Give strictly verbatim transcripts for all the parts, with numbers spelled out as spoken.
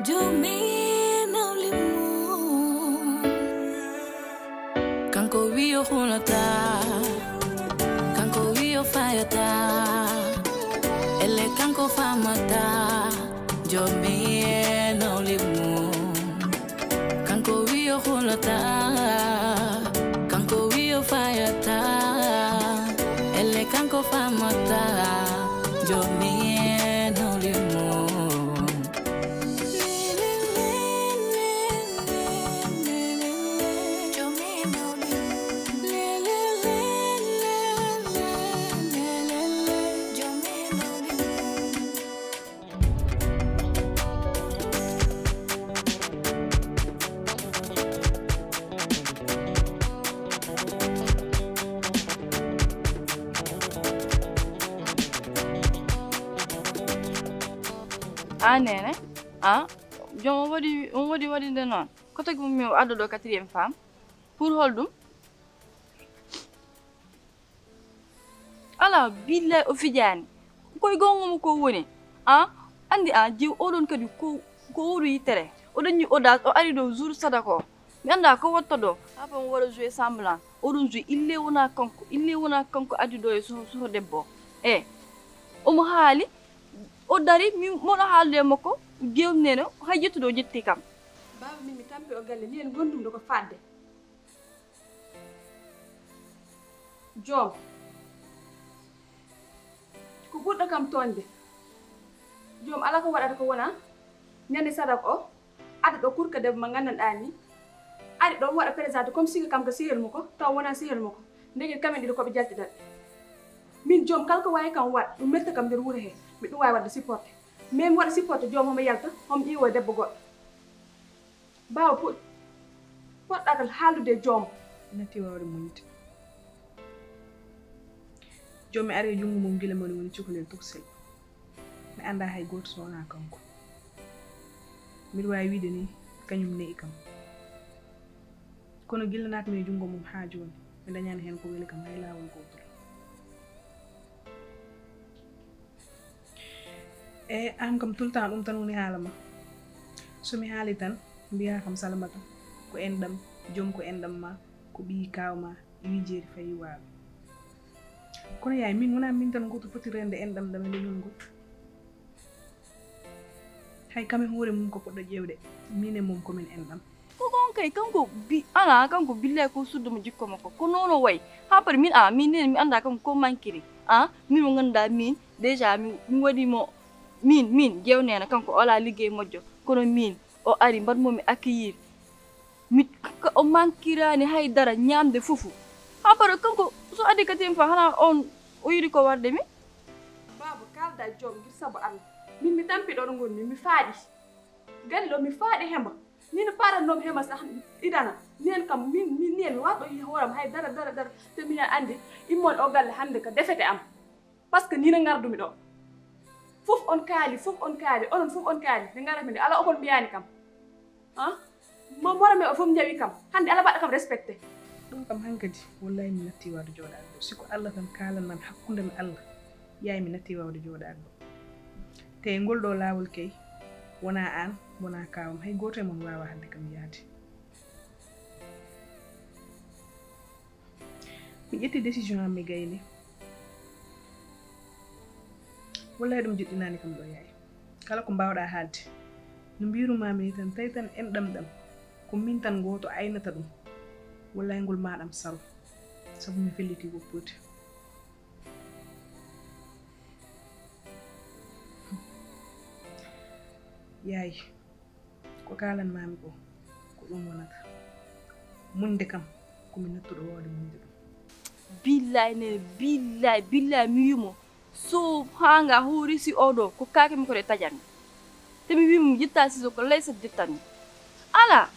Jomi nawlimu. Kanko wi o hulata, kanko wi o fayata. Elle kanko famata. Jomi nawlimu. Kanko wi o hulata, kanko wi o fayata. Elle kanko famata. Jomi nawlimu. A nene, a joom o waɗi, o waɗi waɗinde noon. Ko tagi mi o adda ɗo quatrième femme? Pour hol ɗum? Ala, billahi o fijaani. Koye goonga mo ko woni. A anndi a jiw oɗon kadi ko, ko wuuru yittere. O dañi audace, o ari ɗo jour sadaka o. Mi annda ko watta ɗo. Haa on waɗa jouer semblant. Oɗon jouer, ille wona kanko, ille wona kanko addi ɗo e soho, soho debbo. E omo haali, o dari, mi moɗo haalde e makko, jeewtneno, hay ƴettude o ƴetti kam. Baaba min mi tampi o galle, ni en gondum ɗo ko fadde. Joom, ko ɓurɗo kam toñde. Joom, ala ko waɗata ko wona ñande sadak o, adda ɗo kurka debbo mo nganndanɗaa ni, ari ɗo waɗa présenté comme si que kam ko sehel mo ko, taw wonaa sehel mo ko. Ndeke kamen ɗiɗo ko ɓe jaltiɗat. Min joom, kala ko waawi kam waɗ, ɗum metta kam nder wuro he, mi ɗum waawi waɗde supporté. Mais mi waɗa supporté joom, homo yalta, homo ƴiiwa debbo goɗɗo. Baawa puɗ-, poɗɗa kal haaldude e joom. Natti waawde muñde. Joom mi ari e junngo mum gila moni woni cukalel tokosel. Mi anndaa hay gooto so wonaa kanko. Miɗo waawi wiyde ni, kañum ne'i kam. Kono gila naatmi e junngo mum haa jooni, mi dañaani heen ko weli kam hay laawol gootol. E aan kam, tout le temps ɗum tan woni haala ma. So mi haali tan, mbiyaa kam Salamata ko enɗam, joom ko enɗam ma, ko ɓiyi kaaw ma, e wi jeeri fayi waalo. Kono yaay, min wonaa min tan gooto foti reende enɗam ɗam e leñol ngol. Hay kam e hoore mum ko poɗɗo ƴeewde, min e mum ko min enɗam. Ko gon kay, kanko bi-, alaa, kanko billahi ko suddo mo jikko makko. Ko noon o wayi. Haa pare min, a, min nene mi annda kanko ko mankiri. A, min mo ngannduɗaa min, déjà mi, mi waɗi mo, min, min, jeewnena kanko o alaa liggey moƴƴo. Kono min, o ari, mbaɗ mo mi accueillir. Mi, ka-, o mankiraani hay dara, ñaamde fof. Haa pare kanko, so addi katim fa, hana on, o yiɗi ko warde mi? Baaba, kaalda e joom ngir sabu Allah. Min mi tampi ɗo ɗo ngonmi, mi faaɗi. Galle ɗo mi faaɗi hema. Min parannomi hema sah idana. Nen kam min, min nen warɗo yi hooram hay dara, dara, dara. Te minen anndi immon o galle hannde ka defete am. Parce que ni no ngardumi ɗo. Fof on kaali, fof on kaali, onon fof on kaali. Nde ngarami nde, ala okon mbiyani kam. Ah? Mo moromen o fof njawi kam. Hannde ala mbaɗɗo kam respecté. Ɗum kam hankadi, wallahi mi natti waawde jooɗaade ɗo. Si ko Allah tan kaalan nan hakkunde mi Allah, yaay mi natti waawde jooɗaade ɗo. Te ngol ɗo laawol kay, wonaa aan, wonaa kaawam, hay gooto e mon waawaa haɗde kam yahde. Mi ƴetti décision am, mi gayni. Wallahi ɗum jiɗɗinaani kam ɗo, yaay. Kala ko mbaawɗaa haalde, no mbiirumaami ni tan, tawi tan enɗam ɗam, ko min tan gooto aynata ɗum. Wallahi ngol maaɗam saro, sabu mi felliti woppude. Yaay, ko kaalanmaami ko, ko ɗum wonata. Muñde kam, ko mi nattuɗo waawde muñde ɗum. Billaay nene, billaay, billaay mi wii mo, so haanga hoo resi oo ɗoo, ko kaake makko ɗe tajanmi. Te mi wii mo, mi ƴetta siso ko laysat ƴettanmi. Alaa.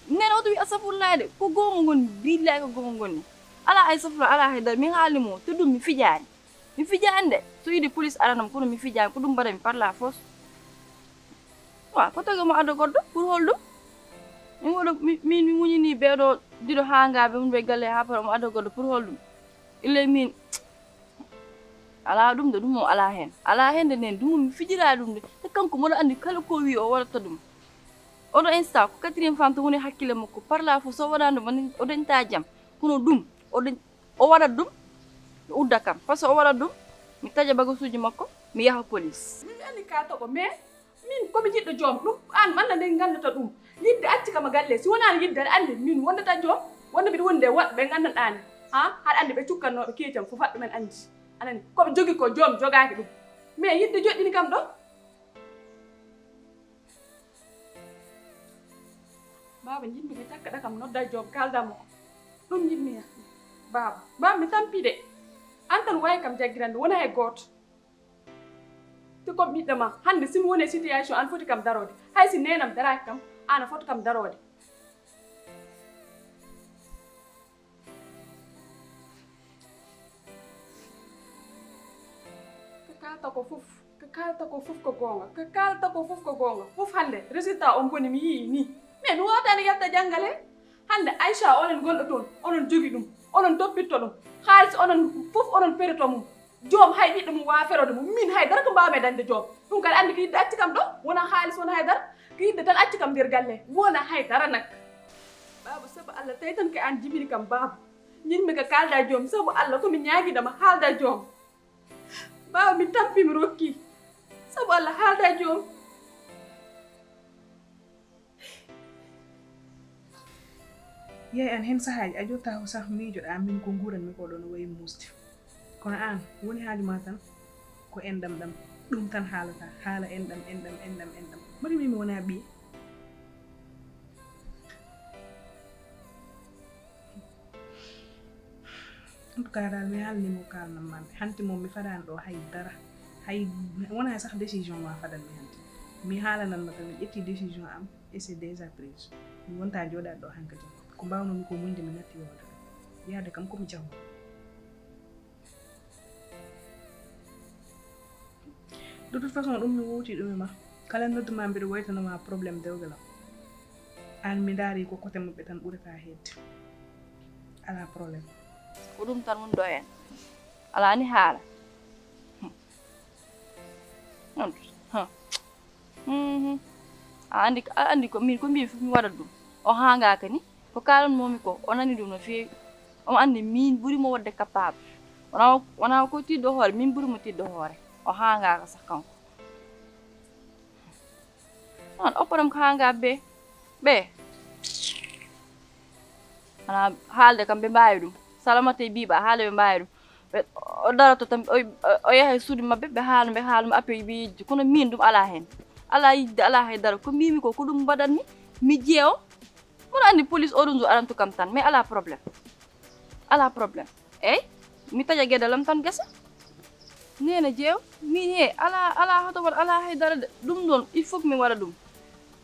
Nene oto wii astafurlaay de, ko goonga ngonmi, billaay ko goonga ngonmi. Alaa ay safura, alaa hay dara, mi haali mo, te ɗum mi fijaani. Mi fijaani de, so yiɗi police aranam, kono mi fijaani, ko ɗum mbaɗanmi par la force. Wa, ko tagi mo adda goɗɗo, pour hol ɗum? Mi waɗa, mi, min mi muñini ɓee ɗoo ɗiɗo haa ngaa ɓe mun ɓe galle haa para mo adda goɗɗo, pour hol ɗum? Ille min, alaa ɗum de, ɗum o alaa heen. Alaa heen de nen, ɗum mi fijira ɗum de. Te Kanko, moɗo anndi kala ko o wi o waɗata ɗum. Oɗo instant ko quatrième femme tan woni hakkille makko. Par là fof, so o waɗaani ɗum, o dañta jam. Kono ɗum, o dañ-, o waɗat ɗum, mi udda kam. Par ce que o waɗat ɗum, mi taƴa bagasuuji makko, mi yaha police. Min mi anndi kaalta ko, mais min ko mi jiɗɗo joom. Ɗum aan malla nde ngannduta ɗum. Yidde acci kam e galle. Si wonaano yidde, aɗa anndi min wondata joom, wonde mbiɗa wondi e woɗɓe ɓe nganndanɗaani. Ha? Haɗa anndi ɓe cukkannooɓe keecam fof, faɗ ɗumen anndi. Anani, ko ɓe jogi ko joom jogaaki ɗum. Mais yidde joɗɗini kam ɗo. Baaba, njiɗmi ko cakkaɗa kam, nodda joom, kaalda mo. Ɗum njiɗmi ya. Baaba, baaba, mi tampi de. Aan tan waawi kam jaggirande, wona hay gooto. Te ko ɓiɗɗo ma, hannde si mi woni e situation, aan foti kam daroode. Hay si neenam daraaki kam, aan a foti kam daroode. Ko kaalta ko fof, ko kaalta ko fof ko goonga, ko kaalta ko fof ko goonga. Fof hannde, résultat on boni mi yii nii. Mais mi waawtaani yalta janngal he. Hannde Aïcha, onon gonɗo toon, onon jogi ɗum, onon toppitto ɗum. Haalis onon fof, onon perito mum. Joom hay ɓiɗɗo mum waawa feroode mum. Min hay dara ko mbaawmi dañde joom. Ɗum kadi anndi ko yidde acci kam ɗo, wona haalis, wona hay dara. Ko yidde tan acci kam nder galle, wona hay dara nak. Baaba, sabu Allah, tawi tan ko aan jibini kam, baaba. Njiɗmi ko kaalda joom, sabu Allah, ko mi ñaagiiɗo ma, haalda joom. Baaba, mi tampi, mi rokki. Sabu Allah, haalda joom. Yaay, aan heen sahaaji a ƴettaako sah miijoɗaa min ko nguuranmi ko ɗo no wayi muusde. Kono aan, woni haaju ma tan ko enɗam ɗam. Ɗum tan haalata, haala enɗam, enɗam, enɗam, enɗam. Mbaɗi min mi wona ɓiye. En tout cas daal, mi haalni mo kaalnam maami. Hanti moom mi fadaani ɗo hay dara. Hay wona sax décision ma fadan mi hanti. Mi haalanan ma tan, mi ƴetti décision am et c'est déjà prise. Mi wonta jooɗaade ɗo hankadi. Ko mbaawnomi ko muñde, mi natti wooda. Yaade kam ko mi jahoo. De toute façon, ɗum mi wowti ɗum e ma. Kala noddu ma mbiɗo woytano ma problème dewgal am. Aan mi ndaari ko côté maɓɓe tan ɓurata heedde. Alaa problème. Ko ɗum tan woni ɗo en. Alaa ni haala. Hmm. On tun. Huh. Mhm. A anndi, a anndi ko min, ko mbiimi fof mi waɗat ɗum. O haangaaka ni. Ko kaalan moomi ko, o nani ɗum no feewi. Omo anndi min ɓuri mo waɗde capable. Wona o, wona o ko tiiɗɗo hoore, min ɓuri mo tiiɗɗo hoore. O haangaaka sax kanko. Noon, opparam ko haangaa bee. Ɓee. Wona haalde kam ɓe mbaawi ɗum. Salamata e Biiba haalde ɓe mbaawi ɗum. Ɓe, o daroto tan, o, o, o yaha e suudu maɓɓe, ɓe haala, ɓe haala mo appel ɓe yejji. Kono min ɗum alaa heen. Alaa yidde, alaa hay dara. Ko mbiimi ko, ko ɗum mbaɗatmi, mi jeewo. Mboɗo anndi police oɗo ndu arantu kam tan, mais alaa problème. Alaa problème. Eey, mi taƴa geɗal am tan gesa. Neene jeewo, min he, alaa, alaa hoto waɗ, alaa hay dara de. Ɗum ɗoon, il faut que mi waɗa ɗum.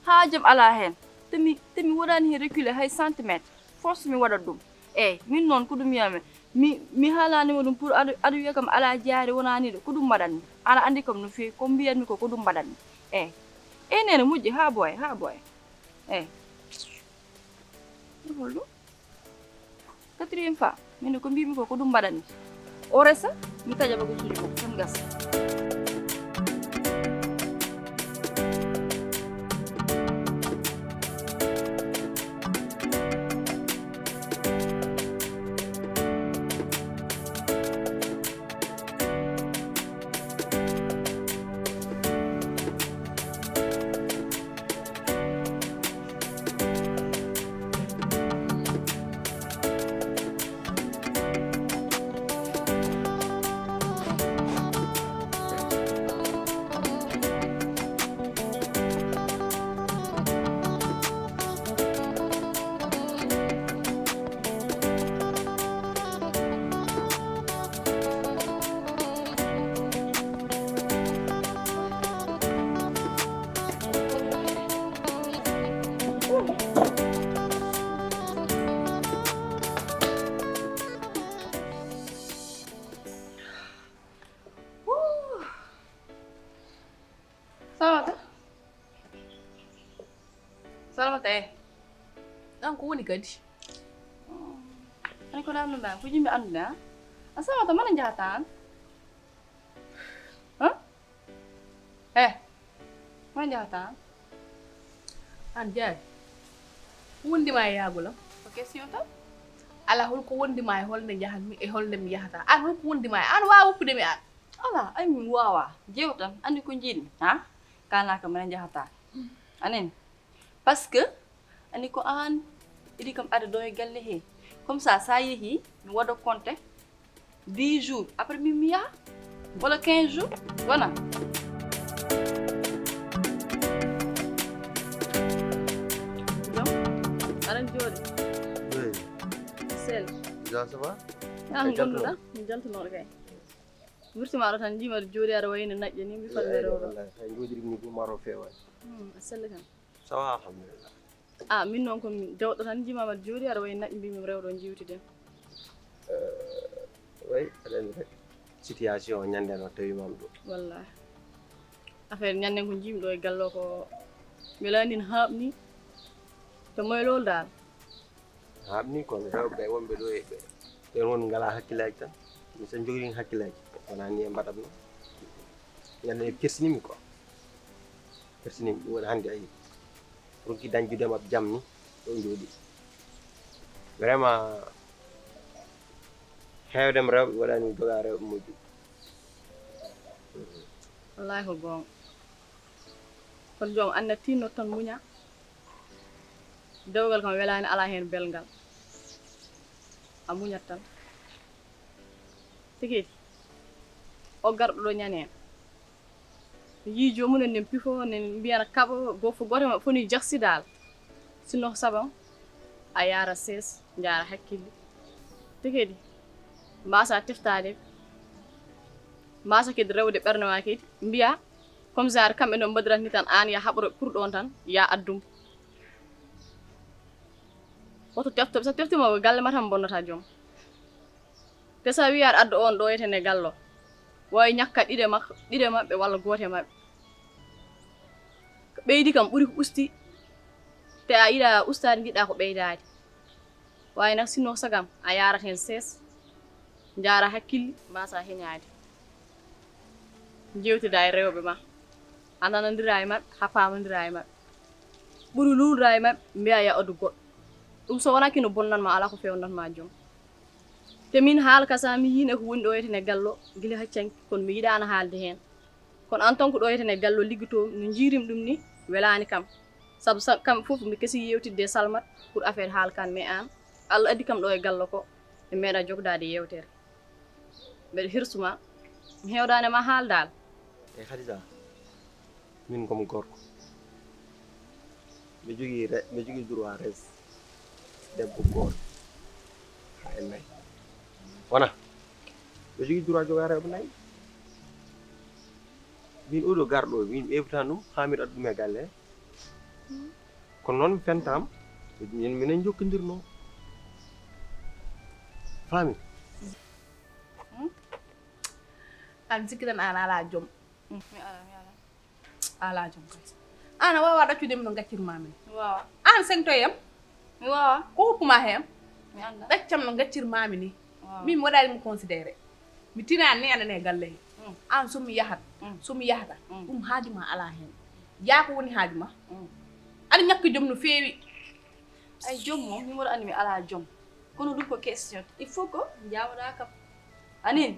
Haaju am alaa heen. Te mi, te mi waɗaani heen reculer hay centimètre. Force mi waɗat ɗum. Eey, min noon ko ɗum wiyatmi. Mi, mi haalaani mo ɗum pour aɗa, aɗa wiya kam alaa jaari, wonaa nii de. Ko ɗum mbaɗatmi. Aɗa anndi kam no feewi, ko mbiyatmi ko, ko ɗum mbaɗatmi. Eey. Eey, neene moƴƴi, haa ɓooya, haa ɓooya. Eey. Ɗum hol ɗum? Quatrième fois, min ko mbiimi ko, ko ɗum mbaɗatmi. O resa, mi taƴa bagasuuji makko tan gasa. Salamata. Salamata, eh. Ɗan ko woni kadi? Ani ko ɗan no ɗan, ko yimɓe anndude, ah? A Salamata, mana njahata an? Huh? Eh. Kono njahata? Aan Jaari, ko wondi ma e yaagol am? Ko question tan? Alaa, hol ko wondi ma e holnde njahatmi e holnde mi yahata? Aan, hol ko wondi ma e aan? Waawa woppude mi aan? Alaa, ay min waawaa. Jeew tan, anndi ko njiɗmi, ha? Kaalnaa kam mbaɗa njahata. Anani? Parce que anndi ko aan iɗi kam aada ɗo e galle he. Comme ça, so a yehii, mi waɗa compte dix jours. Après, min mi yaha. Walla quinze jours. Wona? Jom, aɗa jooɗi. Oui. Sel. Ja, ça va? An gonduɗa? Mi jaltunooɗo kay. Wurti maɗo tan, jiima aɗa jooɗi, aɗa wayno naƴƴe ni, mi falme rewɗo. Wallahi, hay jooɗiri ni ko maro feewa. Hmm, a selli kan. Ça va, alhamdulillah. Ah, min noon ko mi dewɗo tan, jiima aɗa jooɗi, aɗa wayno naƴƴe, mbimi rewɗo jiwtiden. Way, aɗa anndi rek. Situation o ñande no tawi mam ɗo. Wallahi. Affaire ñanden ko jiimi ɗo e gallo ko mi landin haaɓni. To moylol dal. Haaɓni kono rewɓe wonɓe ɗo e ɓe. Ɓen won ngala hakkillaaji tan. Mi sen jogiri hakkillaaji. Wona ni e mbaɗatno. Ñande kirsinimi ko. Kirsinimi ɗum woni hannde ayi. Ronki dañjude maɓɓe jam ni ɗo jooɗi. Vraiment heewde mo rewɓe waɗani joga rewɓe moƴƴu. Wallahi ko goonga. Kono joom annda tinno tan muña. Dewgal kam welaani, alaa heen belngal. A muñat tan. Tigi o garɗo ɗo ñaneen. Yii joomum en nen pifo nen mbiyana kaɓo gofo gooto maɓɓe fof ni jahsi dal. Sinno ko sabam a yaara sees, njaara hakkille. Tigi mbasa teftaade, mbasa kadi rewde ɓernde ma kadi mbiya comme genre kamɓe noon mbaɗirat ni tan, aan ya haɓro pour ɗon tan ya addum. Woto tefto, so teftima ko galle ma tan bonnata joom. Te so a wiyaat addo on ɗo etene gallo, wawi ñakka ɗiɗe makko, ɗiɗe maɓɓe walla goote maɓɓe. Ko ɓeydi kam ɓuri ko usti. Te a yiɗa ustaade, njiɗɗa ko ɓeydaade. Wawi nak sinno sagam a yarat heen sees, njaara hakkille, mbasa heñaade. Jewtida e rewɓe ma, a nanodira e maɓɓe, ha paamodira e maɓɓe. Ɓuri luulra e maɓɓe, mbiya ya addu goɗɗo. Ɗum so wonaki no bonnan ma, ala ko fewnan ma joom. Te min haala ka sa mi yiin e ko woni ɗo etene gallo gila haccanki, kono mi yiɗaano haalde heen. Kono en tant que ɗo etene gallo liggotoo no njiirim ɗum ni welaani kam. Sabu sa- kam fof mi kesi yewtidde e Salmat pour affaire haala kan, mais aan Allah addi kam ɗo e gallo ko mi meeɗa jogdaade yewtere. Mbeɗa hirsuma mi hewdaane ma haaldaal. E Khadija, min komi gorko. Mi jogii re- mi jogii droit res debbo gooto ha e nayi. Wona mi jogii droit joga rewɓe nayi. Min oɗo garɗo min ɓeybatan ɗum ha miɗo addu ɗum e galle. Kono noon mi fentaama. Min minen jokkondirno. Faami? An sikkitan an ala joom. Mi ala, mi ala. Ala joom kay. An a wawa ɗaccude mi no gaccirmami ni. Mi wawa. An sengtoyam. Mi wawa. Ko huppuma hem? Mi anda. Ɗaccam no gaccirmami ni. Wawa. Min mi waɗani mo considéré. Mi tinani ni anane galle he. Mm. An somi yahat. Mm. Somi yahata. Mm. Ɗum haaju ma ala hen. Yaa ko woni haaju ma? Mm. Aɗa ñakki joom no feewi. Ay joom mo mi waɗa andi mi ala joom. Kono ɗum ko question, il faut ko jaamoɗa kam. Anin,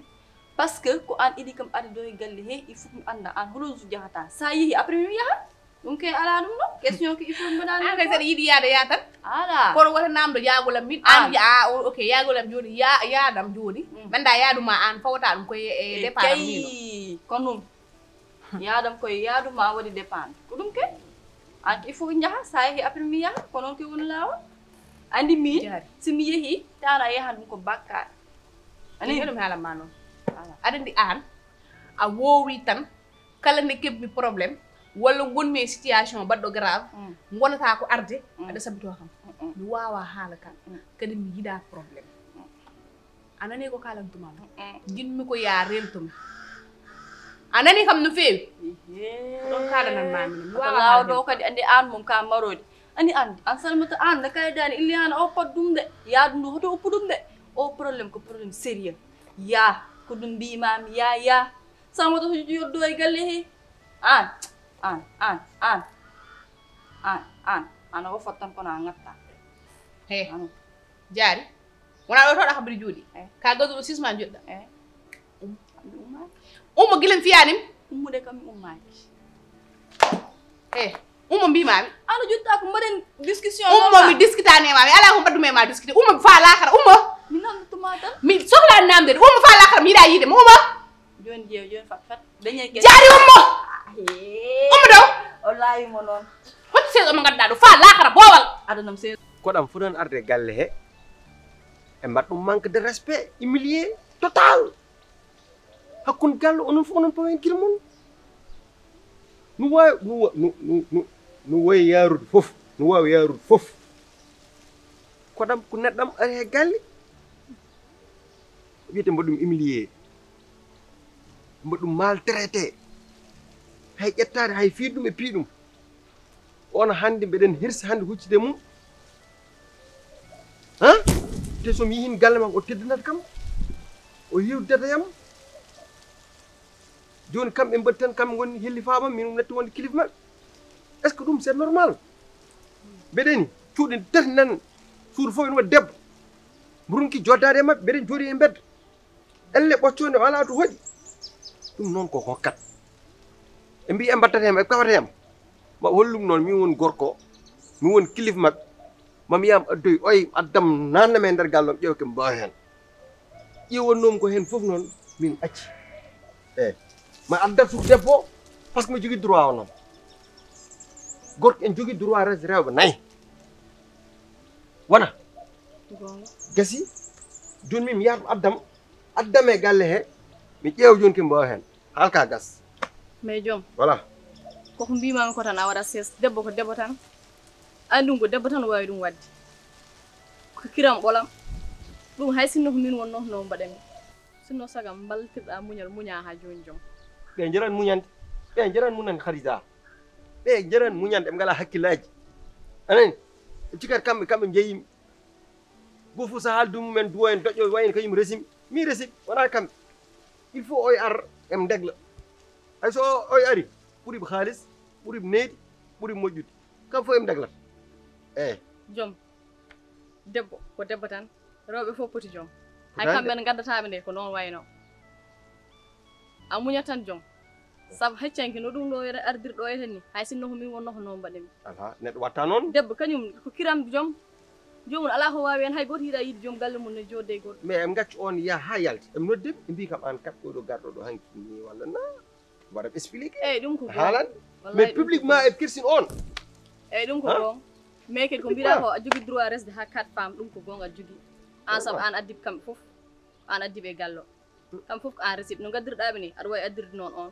parce que ko an iɗi kam aɗa ɗo e galle he, il faut mi anda an holo jahata. Sa yeehi après mi yaha. Ɗum ke ala ɗum ɗo question ko il faut mbaɗa. An kay saɗa yiɗi yaade ya tan. Ala. Kono wota namdo yaagolam min An. An wiya a o- ok yaagolam joni ya yaadam joni. Mm. Manda yaaduma an fawata ɗum koye e départ am ni no. Kay ko ɗum. Yaadam koye yaaduma waɗi dépendre ko ɗum ke. An il faut jaha sa yeehi après mi yaha ko noon ke woni lawol. Andi min Jaari. Si mi yeehi tana yahan ɗum ko bakkaat. Ani Ani ɗum haalan ma noon. Ala. Aɗa andi an a wowi tan kala nde keɓmi problème walla gonmi e situation baɗɗo grave Mm. gonata ko arde Mm. Aɗa sabbito kam Mm-mm. Mi wawa haala kan Mm. Kadi mi yiɗa problème Mm. A nani ko kalantuma Mm. Jinmi ko ya reltumi A nani kam no feewi Ɗon kaɗanan mami no mi wawa Lawo haala ɗo kadi andi an mum ka marodi. Ani an an salmata an na kay dani illi an o pat ɗum de. Ya ɗum ɗo hoto uppu ɗum de. O problème ko problème sérieux. Ya ko ɗum mbimami ya ya. Salmata ko yoddo e galle he. An Aan, aan, aan. Aan, aan. Aan o fottan kono a ngatta. He. Aan. Jaari. Wona ɗo tawɗa habbiri juuɗi. Eh. Ka gadu ɗo sisma joɗɗa. Eh. Umma gila mi fiyani mi. Ummude kam mi ummaaki. Eh. Umma mbimami. Ano jotta ko mbaɗen discussion. Umma mi discutani e ma. Mi ala ko mbaɗdumi e ma discuter. Umma fa lakara. Umma. Mi nan tuma tan. Mi sohla namde. Umma fa lakara. Mi yiɗa yiide. Umma. Joni jeew, joni fat fat. Dañe ke. Jaari ummo. Ummo ɗo. O laawi mo noon. Hoccu seeɗa mo ngannduɗaa ɗo. Fa laakara boowal. Adanam seeɗa. Koɗam fof noon arde e galle he. E mbaɗ ɗum manque de respect, humilié total. Hakkunde galle onon fof onon pawa en gila mon. No waawi, no wa-, no, no, no, no waawi yaarude fof. No waawi yaarude fof. Koɗam ko neɗɗam ari he galle. Wiyete mbaɗ ɗum humilié. Mbaɗ ɗum maltraité. Hay ƴettaade, hay fiiɗ ɗum e piiɗ ɗum. On hannde mbeɗen hirsa hannde huccude mum. Han? Te so mi yihin galle makko, o teddinat kam. O yewtidata yam. Jooni kamɓe mbaɗi tan, kamɓe ngoni hellifaama, min natti wonde kilifa maɓɓe. Est-ce que ɗum c'est normal? Mbeɗeni, cuuɗi tati nan, suudu fof ene waɗi debbo. Mbuɗo ronki joddaade e maɓɓe, mbeɗen jooɗi e mbedda. Elle ɓoccoonde o alaa to hoɗi. Ɗum noon ko hokkat. Ɓe mbii ɓe mbattata yam, ɓe kawata yam. Ma hollum noon, min won gorko, min won kilifa maɓɓe. Ma mi yiyam addoy oy, addam nanna men nder gallom, ƴeew ke mbaawa heen. Ƴeewannoomi ko heen fof noon, min acci. Eey. Ma addat suudu debbo, par ce que mi jogii droit o noon. Gorko en jogii droit resde rewɓe nayi. Wona? Goonga. Gasi, jooni min mi yahat mi addam, addam e galle he, mi ƴeewa jooni ke mbaawa heen. Haal ka gas. Mais joom. Voilà. Koko mbimami ko tan a waɗat ses. Debbo ko debbo tan. An ɗum ko debbo tan wawi ɗum wadde. Ko kiram ɓolam. Ɗum hay sinno ko min wonno no mbaɗanmi. Sinno sagam mbaltirɗa muñal muña ha joni joom. Ɓe njaran muñande. Ɓe njaran muñande Khadija. Ɓe njaran muñande ɓe ngala hakkillaji. Anani? Ɓe cikat kamɓe, kamɓe njeyimi. Gooto fof so haaldi mumen duwo en doƴƴo wayi en kañum resimi. Mi resimi, wona kamɓe. Il faut oy ar em ndegla. Hay so oy ari, ɓuri ɓe haalis, ɓuri ɓe neydi, ɓuri ɓe moƴƴude. Kam fof em ndeglata. Eey. Joom. Debbo, ko debbo tan. Rewɓe fof poti joom. Hay kamɓe ne ngaddataɓe nde, ko noon wayno. A muñat tan joom. Sabu heccanki no ɗum ɗo ardir ɗo eten ni. Hay sinno ko min wonno ko noon mbaɗen. Alha, neɗɗo watta noon. Debbo kañum ko kiram joom. Joomum alaa ko waawi heen, hay gooto yiɗaa yiide joom galle mum ne joodde e gooto. Mais en ngaccu on yaha haa yalta. Ɓe noddi mi, ɓe mbii kam, "Aan kat, oɗo garɗo ɗo hanki ni walla na?" Mbaɗa expliqué. Eey, ɗum ko goonga. Haalan. Wallaay, mais ɗum ko publiquement goonga. E kirsin on. Eey, ɗum ko goonga. Mais kadi ko mbiɗa ko a jogii droit resde haa quatre femmes, ɗum ko goonga a jogii. Aan sabu aan addi ɓe kamɓe fof. Aan addi ɓe e gallo. Kam fof ko aan resib. No ngaddirɗaa ɓe ni, aɗa waawi addirde noon on.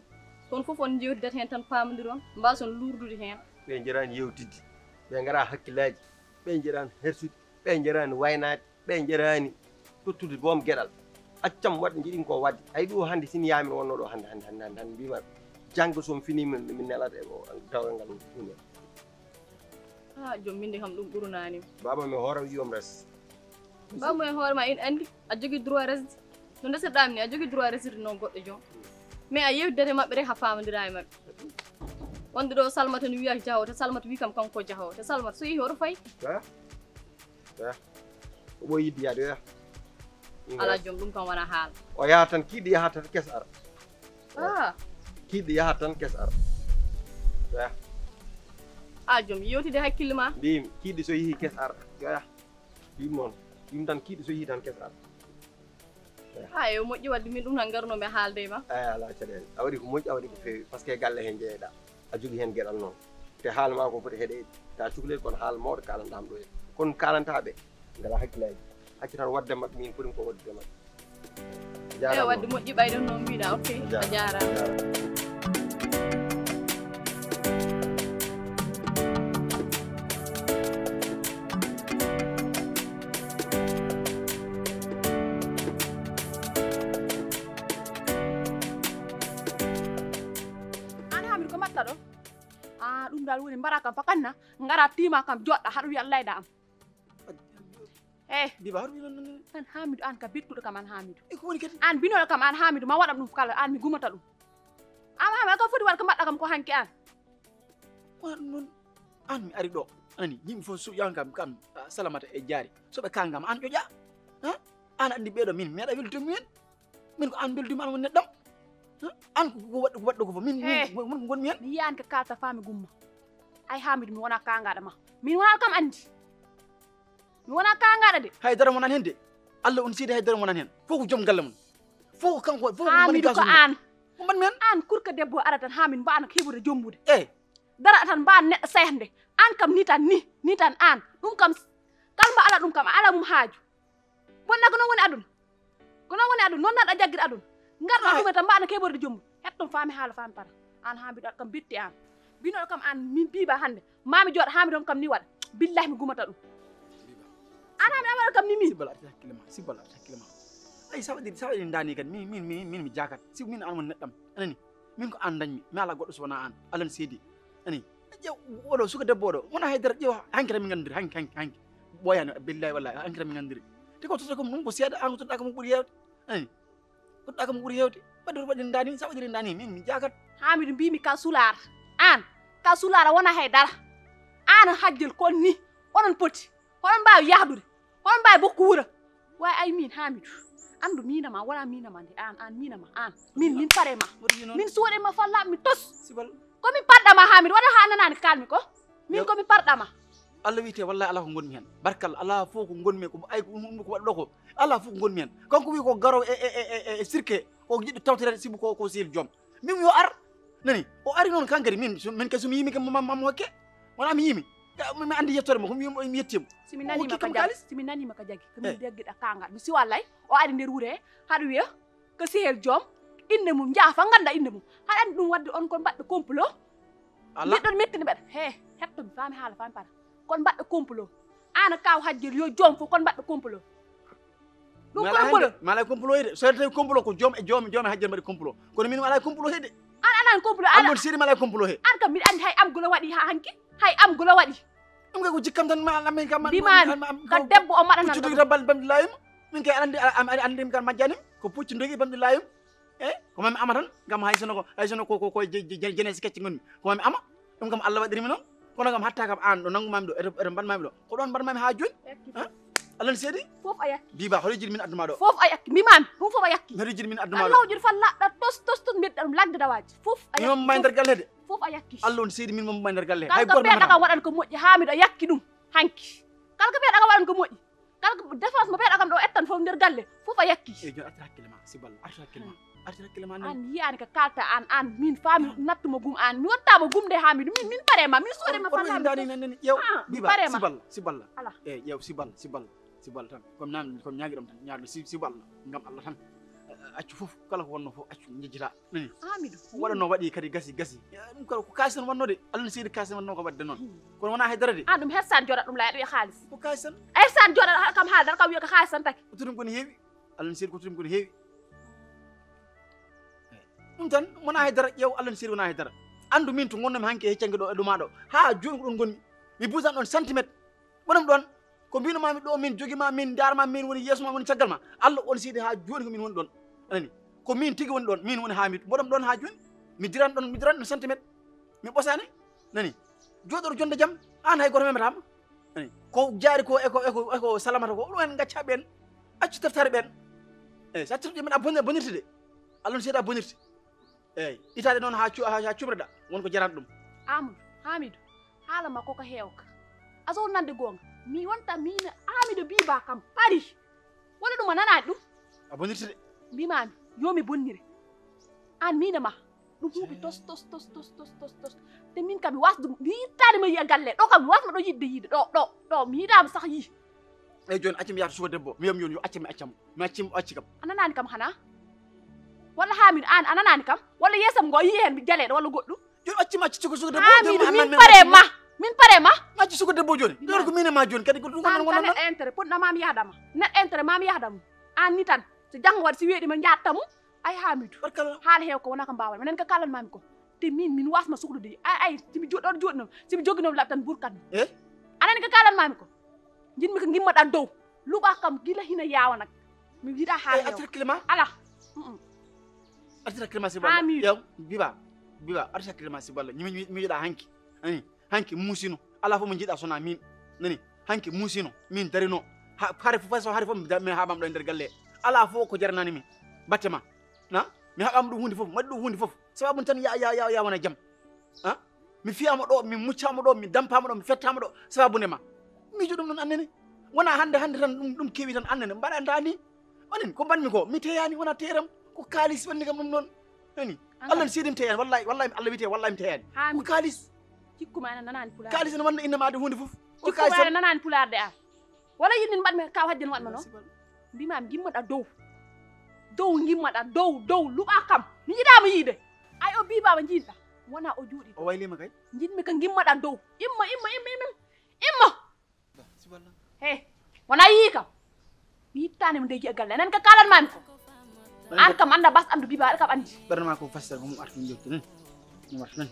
Kono fof on njewtidat heen tan paamondiron, mbaason luurdude heen. Ɓe njaraani yewtidde, ɓe ngaraa hakkillaaji, ɓe njaraani hersude, ɓe njaraani waynaade, ɓe njaraani tottude boom geɗal. Accam waɗ njiɗin ko waɗde. Ay ɗo hannde sin yaamin wonno ɗo hannde, hannde, hannde, hannde, hannde mbiima janngo so mi fini min, min nelat e o dawal ngal ɗum. Ah, joom min de kam ɗum ɓurnaani. Baaba mi hoore wi'om res. Baaba mo e hoore ma ina anndi a jogii droit resde. No ndesirɗaa mi ni a jogii droit resirde noon goɗɗo joom. Mais a yewtidata e maɓɓe rek a faamondiraa e maɓɓe. Wonde ɗo Salmata no wiya jahowo, te Salmata wi kam kanko ko jahowo. Te Salmata so yehi oto fayi. Eeh. Eeh. Ko ɓooyi yidde yaade oya. Alaa joom ɗum kam wona haala. O yaha tan kiiɗɗi yaha tan kes ara. Ah. Kiiɗɗi yaha tan kes ara. Eeh. Ah, joom yewtide hakkille ma. Mbimi kiiɗɗi so yehi kes ara. Eeh. Ɗum noon, ɗum tan kiiɗi so yii tan kes ar. Ha, e moƴƴi waɗde min ɗum tan ngarnoomi haalde e ma. Eey, alaa caɗeele. A waɗi ko moƴƴi, a waɗi ko feewi, par ce que galle heen njeeyɗaa. A jogii heen geɗal noon. Te haala maa ko foti heɗeede. Ta cukalel kono haala mawɗo kaalanɗaa ɗo. Kono kaalantaa ɓe, ngalaa hakkillaaji. Accu tan waɗde maɓɓe, min foti ko waɗde maɓɓe. Eey, waɗde moƴƴi ɓayde noon mbiɗa, ok. A jaaraama. Aan Haamidu ko mbaɗta ɗo? Ah, ɗum dal woni mbara kam fakanna, ngara tiima kam joɗɗa, haɗa wiya layda am. Eh. Biba, haɗum non non. An Haamidu, an ka bettuɗo kam an Haamidu. E ko woni kadi? An binoɗo kam an Haamidu, ma waɗam ɗum kala, an mi gumata ɗum. An Haamidu, an ka foti waɗ ko mbaɗɗa kam ko hanki an. Ɗum noon, aan mi ari ɗo, anani, yimɓe fof so ƴeewan kam, kam, ah, Salamata e Jaari, so ɓe kaangaama, aan ƴoƴaa. Haa? Aan anndi ɓeeɗo, min meeɗa weldude mumen. Min ko aan mbeldude mi, aan woni neɗɗam. Haa? Aan ko, ko waɗ-, ko waɗɗo ko fof, min, min, He. Min ko ngonmi heen. Mi yiyaani ko kaalta faami gumma. Ay Hamidou, mi wonaa kaangaaɗo ma. Min wonaa kam anndi. Mi wonaa kaangaaɗo de. Hay dara wonaan heen de. Allah on seedi, hay dara wonaan heen. Fof ko joom galle mum. Fof ko kanko, fof ko mani Hamidou ko gasum. Aan. Ko mbaɗmi heen? Aan kurka debbo ara tan haa min mbaɗa ko heɓude jombude. Eh. Dara tan mbaɗa neɗɗo sehnde. Aan kam ni tan ni, ni tan aan. Ɗum kam, kala mbo ala ɗum kam, a ala mum haaju. Bonna ko noon woni aduna. Ko noon woni aduna, noon naɗa jaggir aduna. Ngarɗa Ay. Ɗum e tan mbaɗa ko heɓorde jombude. Hetton faami haala faami para. Aan haa mbiɗa kam bitti aan. Binoɗo kam aan min biiba hannde. Maa mi jooɗo haa mi ɗon kam ni waɗa. Billahi mi gumata ɗum. Aan haa mi waɗa kam ni min. Sibal arti hakkille ma, sibal arti hakkille ma. Ay, sa waɗi, sa waɗi ndaani kan, min, min, min, min mi jaakat. Si min aan woni neɗɗam. Anani, min ko aan dañmi. Mi ala goɗɗo so wonaa aan. Alan seedi. Ani, ƴeew oɗo suka debbo oɗo. Wonaa hay dara, ƴeew hanki tan mi nganndiri, hanki, hanki, hanki. Ɓooyaani, billahi wallahi, hanki tan mi nganndiri. Te ko totta kam ɗum ko seeɗa, aan ko totta kam ɓuri heewde. Ani, totta kam ɓuri heewde. Waɗde waɗi ndaani, sa waɗiri ndaani, min mi jaakat. Hamidou mbimi ka sulaar. Aan, ka sulaar wonaa hay dara. Aan hajjel kon ni, onon poti. Hoɗon mbaawi yahdude? Hoɗon mbaawi bokku wuro? Way ay min Hamidou. Anndu miina ma, wala miina ma nde. Aan, aan miina ma, aan. Min, min pare ma. Waɗi noon. Min suuɗe ma falla, mi tos. Sibal. Ko min parɗa ma Hamidou, wala haa nanaani kalmi ko? Min Yo. Ko min parɗa ma. Allah wiyte, wallahi alaa ko ngonmi heen. Barkal, alaa fof ko ngonmi, ko ay ko ɗum ko waɗɗo ko. Alaa fof ko ngonmi heen. Kanko wi ko garo e, e, e, e, e sirke, ko jiɗɗo tawtorede sibu ko, ko sehil joom. Min yo ar. Nani? O ari noon kankadi min, so, min kadi so mi yimi kam mam, mam hokke. Wona mi yimi. Ya, mi, mi andi yettore mo, ko mi, mi yetti mo. Si mi O nani ma hokki ka kam jaggi, kaalis. Si mi nani ma ka jaggi, ko min Eh. Jaggiɗa kangal. Mi siwa lay, o ari nder wure, haɗa wiya, ko sehel joom, inde mum, jaa fa ganda inde mum. Haɗa andi ɗum wadde on kon mbaɗɓe complot. Ala. Mbiɗon mettini mbeɗa. He, hetto mi faami haala faami para. Kon mbaɗɓe complot. Aan kaw hajjel yo joom fof kon mbaɗɓe complot. Ɗum mi alaa complot. Hannde, mi alaa complot de. So tawi complot ko joom e joom, joom e hajjere mbaɗi complot. Kono min mi alaa complot he de. Aan alaa complot, aan. An noon seedi mi alaa complot he. Aan kam mbiɗa anndi hay am gula waɗi haa hanki. Hay am gula waɗi. Ɗum kay ko jikkam tan ma, ma, ma, ma, Mbimaami, ma, ma, ko ko debbo o maɗanan puccu dogi ɗum. Tan bal-, bamɗi laayum. Min kay aɗa anndi, a, a, a, anndi mi kan majjani. Ko puccu dogi bamɗi laayum. Eh, ko mami ama tan, ngam hay sono ko, hay sono ko, ko, ko je-, je-, je-, jeunesse kecce ngonmi. Ko mami ama, ɗum kam Allah waɗiri mi noon. Kono kam hatta kam aan ɗo nanngumami ɗo, eto, eto mbaɗmami ɗo. Ko ɗoon mbaɗmami haa jooni. Yakki. Ha? Allah ne seedi? Fof a yakki. Biba, hoto jiɗ min adduma ɗo. Fof a yakki. Mimami, ɗum fof a yakki. Hoto jiɗ min adduma ɗo. Allah wujir fan laɗɗa tos, tos, tos, mbiɗɗa ɗum lagde dawaaji. Fof a yakki. Mimam mbay nder galle de. Fof a yakki. Allah on seedi min mom mbay nder galle. Hay goto kam mem ɓeeɗa kam waɗan ko moƴƴi haa miɗo yakki ɗum. Hanki. Kala ko ɓeeɗa kam waɗan ko moƴƴi. Kala ko défense mo ɓeeɗa kam ɗo ettan fof nder galle, fof a yakki. Eyi, jooni artir hakkille ma, sibal, artir hakkille ma. Hmm. Artir hakkille ma, nani. Aan yiyaani ko kaalta aan, aan, min faami nattuma gum aan. Mi wattaama gum de Hamidou, min, min pare ma, min suuɗe ma. Oɗo falla, nani, nani, ƴeew, ah, mi Biba, pare ma. Sibal, sibal. Ala. Eyi, ƴeew, sibal, sibal, sibal tan. Comme nan, comme ñaagiɗam tan, ñaagiɗo si-, sibal, ngam Allah tan. Eh, accu fof, kala ko wonno fof, accu, njejjita. Nani? Hamidou. Waɗa no waɗi kadi gasi, gasi. Eh, ɗum kala ko kaalis tan wonno de. Allah ne seedi kaalis tan wonno ko waɗde noon. Hmm. Kono wonaa hay dara de. Aan ɗum hersan jooɗat ɗum laa, aɗa wiya kaalis. Ko kaalis tan. A hersan jooɗat kam haala tan kam wiya ko kaalis tan taki. Ko toɗum ko ne heewi. Allah ne seedi ko toɗum ko ne heewi. Ɗum tan, wonaa hay dara, ƴeew Allah ne seedi wonaa hay dara. Anndu min to ngonnomi hanki e heccanke ɗo e ɗuma ɗo. Haa jooni ko ɗon ngonmi. Mi buusan ɗon centimètre. Wonam ɗon. Ko mbino mami ɗo min jogi ma, min ndaar ma, min woni yeeso ma, woni caggal ma. Allah on seedi haa jooni ko min woni ɗon. Anani? Ko min tigi woni ɗon, min woni Hamidou. Mboɗam ɗon haa jooni. Mi diran ɗon, mi diran ɗon centimètre. Mi ɓosaani. Nani? Jooɗor jonde jam, aan hay gooto memata ma. Nani? Ko jaari ko e ko, e ko, e ko Salamata ko, ɗum en ngacca ɓeen. Accu teftare ɓeen. Eyi, so accu teftare ɓeen a boni-, bonirte de. Allah no seeda bonirte. Eyi, itaade noon haa cu-, haa, haa cumreɗa, won ko jarata ɗum. Amadou, Hamidou, haala ma koko heewka. A so nande goonga. Mi wonta miina Hamidou Biba kam pari. Wala ɗum a nanaani ɗum? A bonirte de. Mbimaami, yo mi bonnire. Aan miina ma. Ɗum huuɓi tos, tos, tos. Te min kam mi wasde, mi yiɗtaade ma yiya galle. Ɗo kam mi wasma ɗo yiɗde yiide. Ɗo, ɗo, ɗo, mi yiɗaama sah yii. Eyi, jooni, accu mi yahta suka debbo. Mi wiya mi jooni, yo accu mi, accu mo. Mi acci mo, o acci kam. A nanaani kam hanaa? Walla Hamidou, aan a nanaani kam? Walla yeesam ngo yii heen mi jaleeɗo walla goɗɗum? Jooni, accu mi, accu suka, suka debbo. Hamidou, jooni, min, min pare ma. Min pare ma. Mi accu suka debbo jooni. Jooni ko min e ma jooni. Kadi ko ɗum wonno, wonno. Neɗɗo intérêt, potnaa ma mi yahda ma. Neɗɗo intérêt ma mi yahda mo. Aan ni tan. So janngo waɗi, si weeɗi ma njaatta mo. Ay Hamidou. Barkalla. Haala heew ko wonaa ko mbaawat. Minen ko kaalan mami ko. Te min, min wasma suklude. Ay, ay, si mi jooɗo, jooɗi noon. Si mi jogi noon laɓtan burkat. Eh? Anan ko kaalan mami ko. Jinmi ko ngimmaɗan dow. Luɓa kam gila hina yaawa nak. Mi yiɗa haala heew. Artir hakkille ma? Ala. Mm-mm. Artir hakkille ma si balla. Hamidou. Yow, Biba. Biba, artir hakkille ma si balla. Mi, mi, mi yiɗa hanki. Ani. Hanki muusino. Alaa fof mo njiɗa sona min. Nani? Hanki muusino. Min darino. Ha, hare fof, hay so hare fof mi da-, mi haɓam ɗo e nder galle. Alaa fof ko jaranani min. Batte ma. Na? Mi haɓam ɗum huunde fof. Mi waɗi ɗum huunde fof. Sababu tan ya, ya, ya, ya wona jam. Ha? Mi fiyama ɗo, mi muccama ɗo, mi dampama ɗo, mi fettama ɗo. Sababu nde ma. Miijo ɗum ɗon annene. Wona hannde, hannde tan ɗum, ɗum kewi tan annene. Mbaɗa nda ni. Onen ko mbanmi ko, mi teyani, wona teeram. Ko kaalis wanni kam ɗum ɗon. Nani? An Allah kam. Seedi mi teyani, wallahi, wallahi Allah wiyete, wallahi mi teyani. Haa ko mi kaalis. Cikkuma ene nanani pulaar. Kaalis ene wonno innama de huunde fof. Ko cikkuma kaalis tan. Ene nanani pulaar de an. Wala yinnin mbaɗmi ka hajjan waɗma noon. Mbima mi ngimmoɗa dow. Dow ngimmoɗa, dow, dow, luɓa kam. Mi yiɗama yiide. Ay o bi baba jiinɗa. Wona o juuɗi. O waylima kay. Jiɗmi ka ngimmoɗa dow. Imma, imma, imma, imma. Imma. He, wona yii kam. Mi yittaani mo ndey jiya galle. Nan ka kaalan maami ko. An kam annda bas anndu biba kam anndi. Ɓernde ma ko fasal ko mo artu jokki nen. Mo artu nen.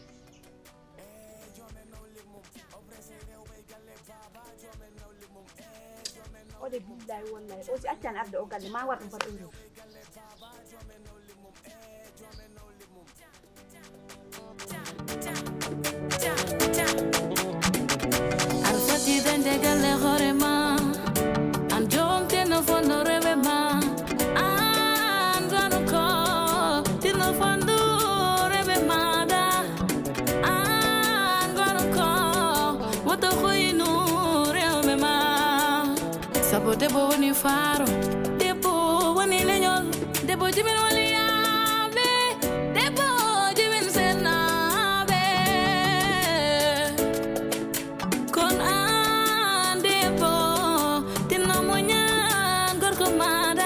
O de billahi wallahi. O si accan arde o galle ma war ɗum fat o rew. Aɗa foti dañde galle hoore ma. An jom tinno fondo rewɓe ma. An gono ko tinno fondo rewɓe maɗa. An gono ko woto hoynu rewɓe ma. Sabu debbo woni faaro, debbo woni leñol, debbo jimin woni yaaɓe, debbo jimin sennaaɓe. Kon an debbo, tinno muñan gorko maɗa.